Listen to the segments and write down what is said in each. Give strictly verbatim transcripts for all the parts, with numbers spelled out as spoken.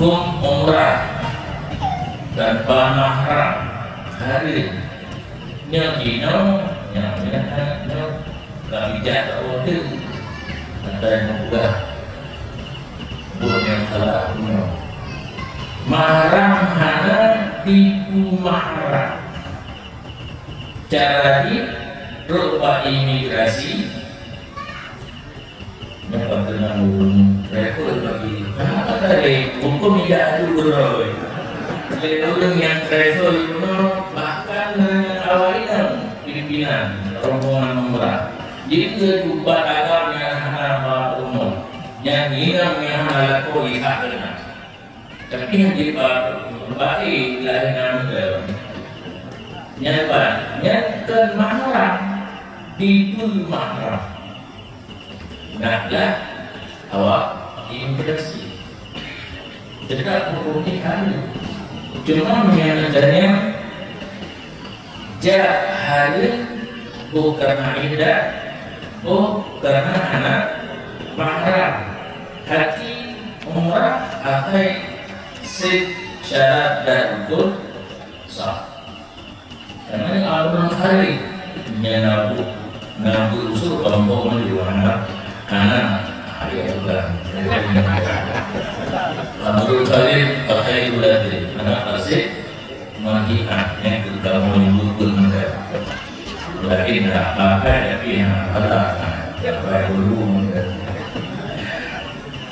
Hukum umrah tanpa mahram hareuem. Nyoe jinoe nyang meunan nyoe ka bijak teuoh teuh. Ada nyang peugah buet nyang salah nyoe. Mahram hana tipu mahram. Cara jih trok bak imigrasi, nyoe ka teunang ureueng travel bagi. Kenapa tadi hukum ijak adu beurôi? Lé ureueng nyang travel bunoe bahkan na nyang awai inong pimpinan rombongan umrah. Jikeue ubat agam nyang hana ba umum, nyang inong nyang hana lakoe lihat deungon. Tapi nyang jiba bae laén nyan. Nyan ban, nyan kon mahram, tipu mahram. Nah lah, awak imigrasi. Tetap hukum jih hareuem. Cuma meunyoe tanya, jak hareuem boh karena iddah, boh karena hana mahram. Haji umrah akai seb syarat dan rukun sah. Karena amrun khalid, nyan na bu-, na bu usul kampung di mana, hana, ayah bukan. Amrun khalid pakai bulan, hana kasih. Manhi'ah, nyang keu kamoe nyang beuet-beuet ngon gata. Lakin dak pakai, tapi nyang salah, pakai dulu ngon gata.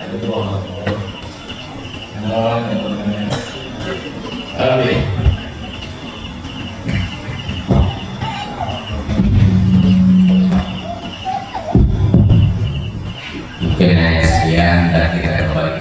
Aduh, Allah. Habis. Mungkin hanya sekian dan kita kembali